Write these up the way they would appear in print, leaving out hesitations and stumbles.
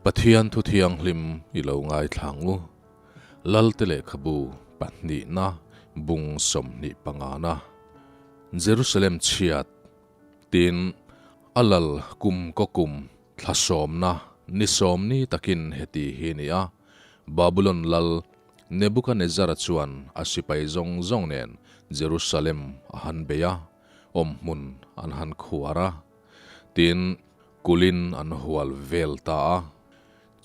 Pathian thu thianghlim i lo ngaithla ang u. Lalte lehkhabu pahnihna bung 25na. Jerusalem chhiat tin a lal kum kaw kum thla sawmna ni sawm ni takin heti hi ni a, Babulon lal Nebukanezzara chuan a sipai zawng zawng nen Jerusalem a han bei a, awmhmun an han khuar a. Tin, kulin an hual vel ta a.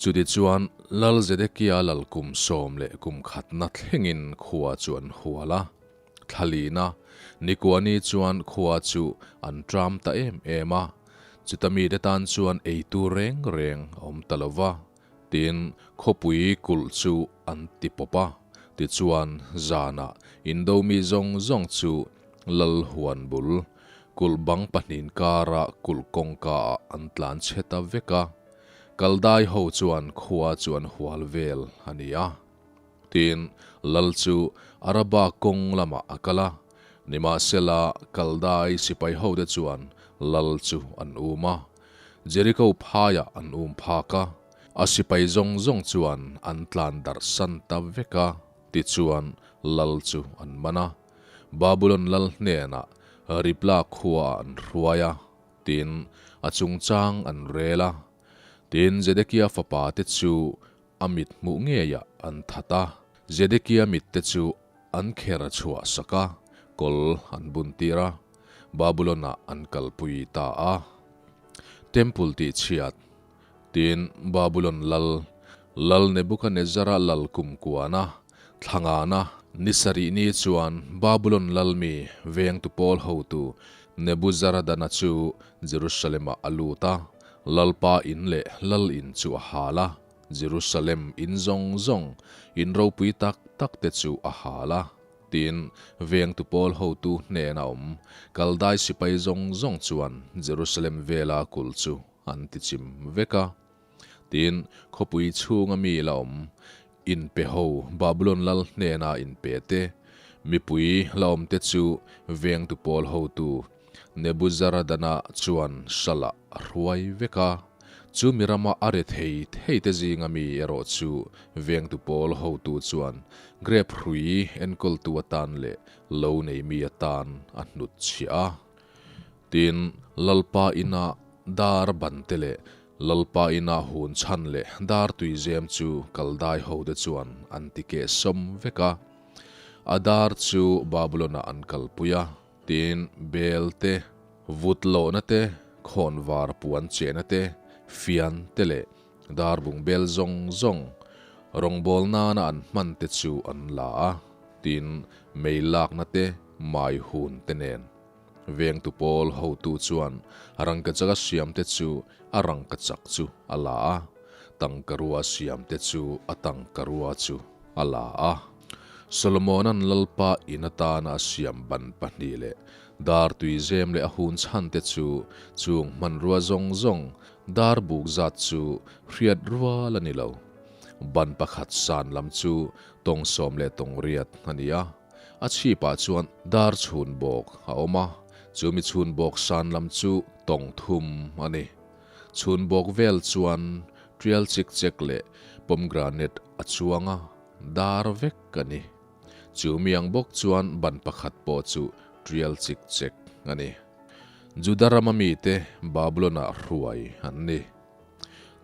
Chutichuan, Lal Zedekia lal kum sawm leh kum khatna thlengin khua chu an hual a. Thlalina, Nikuani chuan khua chu an ṭam ta em em a. Chuta mite tan chuan eitu reng reng a awm ta lo va. Tin, khawpui kulh chu an ti pawp a. Tichuan, zanah indo mi zawng zawng chu Lal huan bul, kulh bang pahnin kara kulh kawngka ah an tlan chhe ta vek a. Kaldai ho chuan khua chu an hual vel a ni a. Tin, Lal chu Araba kawng lamah a kal a. Nimahsela, Kaldai sipai hote chuan Lal chu an um a. Jeriko phaiah an um phak a. A sipai zawng zawng chuan an tlan darh san ta vek a. Tichuan, Lal chu an man a. Babulon lal hnenah Ribla khuaah an hruai a, tin, a chungchang an rel a. Tin, Zedekia fapa te chu a mit hmuh ngeiah an that a. Zedekia mit te chu an kher chhuah sak a, kawl an buntir a, Babulon-ah an kalpui ta a. Temple tihchhiat, Tin, Babulon lal, Lal Nebukanezzara lal kumkuana, thlangana, ni sarih ni chuan Babulon lal mi vengtu pawl hotu Nebuzaradana chu Jerusalem-ah a lut a, Lalpa in leh lal in chu a hal a, Jerusalem in zawng zawng, in ropui tak tak te chu a hal a. Tin, vengtu pawl hotu hnena awm Kaldai sipai zawng zawng chuan Jerusalem vela kulh chu an ti chim vek a. Tin, khawpui chhunga mi la awm, inpe ho Babulon lal hnena inpe te, mipui la awm te chu vengtu pawl hotu Nebuzaradana chuan salah a hruai vek a. Chu mi rama a re thei thei te zinga mi erawh chu vengtu pawl hotu chuan grep hrui enkawltu atan leh lo nei mi atan a hnutchhiah a. Tin, Lalpa ina dar ban te leh Lalpa ina hun chhan leh dar tuizem chu Kaldai hote chuan an ti keh sawm vek a. A dar chu Babulon-ah an kalpui a. Tin, bel te, vut lawhna te, khawnvar puan chehna te, fian te leh dar bung bel zawng zawng rawngbawl nana an hman te chu an la a. Tin, mei lakna te, mai hun te nen. Vengtu pawl hotu chuan rangkachak a siamte chu a rangkachak chu a la a, tangkarua siamte chu a tangkarua chu a la a. Solomona'n Lalpa in atana a siam ban pahnih leh dar tuizem leh a hun chhante chu chung hmanrua zawng zawng dar buk zat chu hriat rual a ni lo. Ban pakhat san lam chu tawng 18 a ni a. A chhipah chuan dar chhun bawk a awm a, chumi chhun bawk san lam chu tawng thum a ni. Chhun bawk vel chuan tial chik chek leh pomegranate a chuang a, dar vek a ni. Chumi ang bawk chuan ban pakhat pawh chu tial chik chek a ni. Juda rama mite Babulon-ah hruai an ni.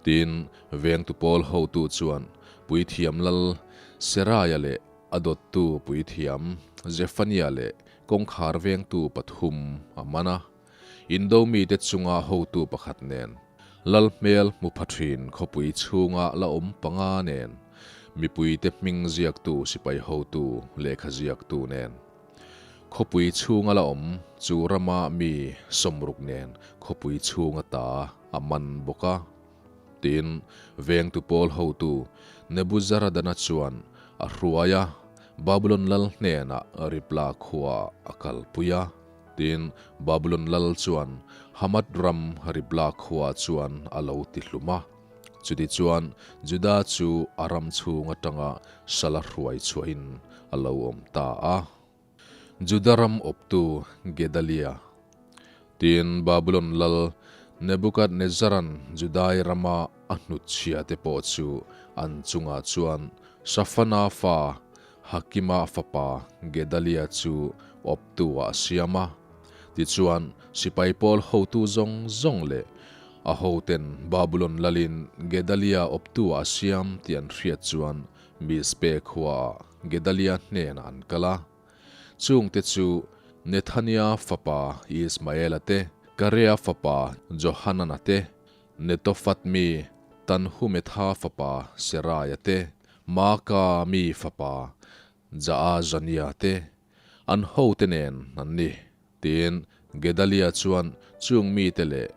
Tin, vengtu pawl hotu chuan puithiam lal Seraiah leh A dawttu puithiam Zephaniah leh kawngkhar vengtu pathum a man a, Indo mite chunga hotu pakhat nen, Lal hmel hmu pha thin khawpui chhunga la awm panga nen, mipuite hming ziaktu sipai hotu lehkha ziaktu nen, khawpui chhunga la awm chu rama mi sawmruk nen khawpui chhunga ta a man bawk a. Tin, vengtu pawl hotu Nebuzaradana chuan a hruai a, Babulon lal hnenah Ribla khuaah a kalpui a. Tin, Babulon lal chuan Hamath ram Ribla khuaah chuan a lo ti hlum a. Chutichuan, Juda chu a ram chhung atanga sala hruai chhuahin a lo awm ta a. Juda ram awptu Gedalia. Tin, Babulon lal Nebukadnezzaran Judai rama a hnutchhiate pawh chu an chungah chuan Shafana fa Hakima fapa Gedalia chu awptu-ah a siam a. Tichuan, sipai pawl hotu zawng zawng leh a hoten Babulon lalin Gedalia awptu-ah a siam tih an hriat chuan Mizpe khuaah Gedalia hnenah an kal a. Chungte chu Nethania fapa Ismaela te, Karea fapa Johanana te, Netophat mi Tanhumetha fapa Seraia te, Maaka mi fapa Jaazania te, an hote nen an ni. Tiin Gedalia chuan chung mite leh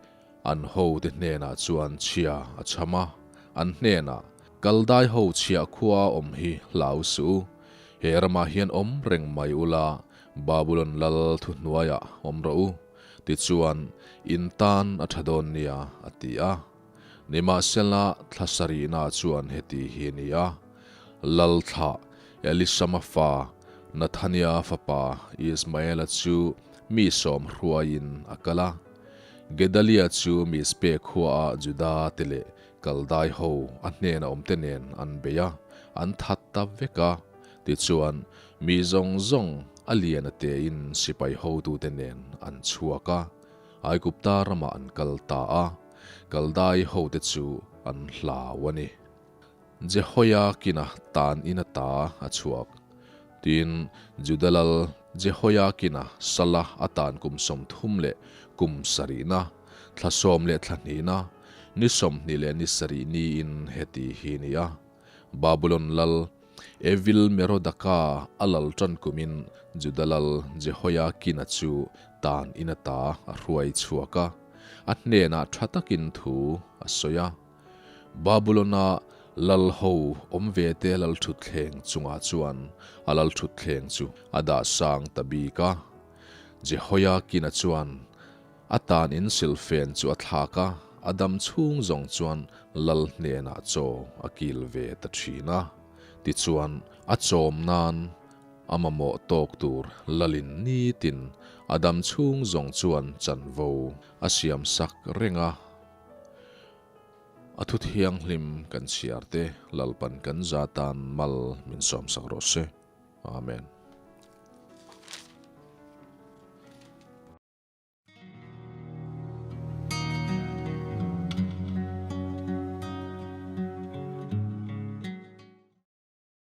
an hote hnenah chuan chhia a chham a, an hnenah, Kaldai ho chhiah khua awm hi hlau suh u, he ramah hian awm reng mai ula, Babulon lal thuhnuaiah awm rawh u, tichuan in tan a tha dawn nia, a ti a. Nimahsela thla sarihna chuan heti hi a ni a, Lal thlah Elisama fa Nathania fapa Ismaela chu mi sawm hruaiin a kal a. Gedalia chu Mizpe khuaah Juda te leh Kaldai ho a hnena awmte nen an bei a, an that ta vek a. Tichuan, mi zawng zawng a lian a tein sipai hotute nen an chhuak a, Aigupta ramah an kal ta a, Kaldai hote chu an hlau a ni. Jehoiakina tan in ata a chhuak. Tin, Juda lal Jehoiakina sala atan kum 30 leh kum sarihna, thla sawm leh thla hnihna, ni 20 leh ni sarih niin heti hi ni a. Babulon lal Evil Merodaka a lal tan kumin Juda lal Jehoiakina chu tan in ata a hruai chhuak a, a hnenah tha takin thu a sawi a. Babulon-a lal ho awm ve te lalthutthleng chungah chuan a lalthutthleng chu a dah sang ta bik a. Jehoiakina chuan a tan in silfen chu a thlak a, a dam chhung zawng chuan lal hnenah chaw a kil ve ta thin a. Tichuan, a chawm nan a mamawh tawk tur lalin nitin a dam chhung zawng chuan chanvo a siamsak reng a. A thu thianghlim kan chhiar te Lalpan kan za tan mal min sawmsak rawh se. Amen.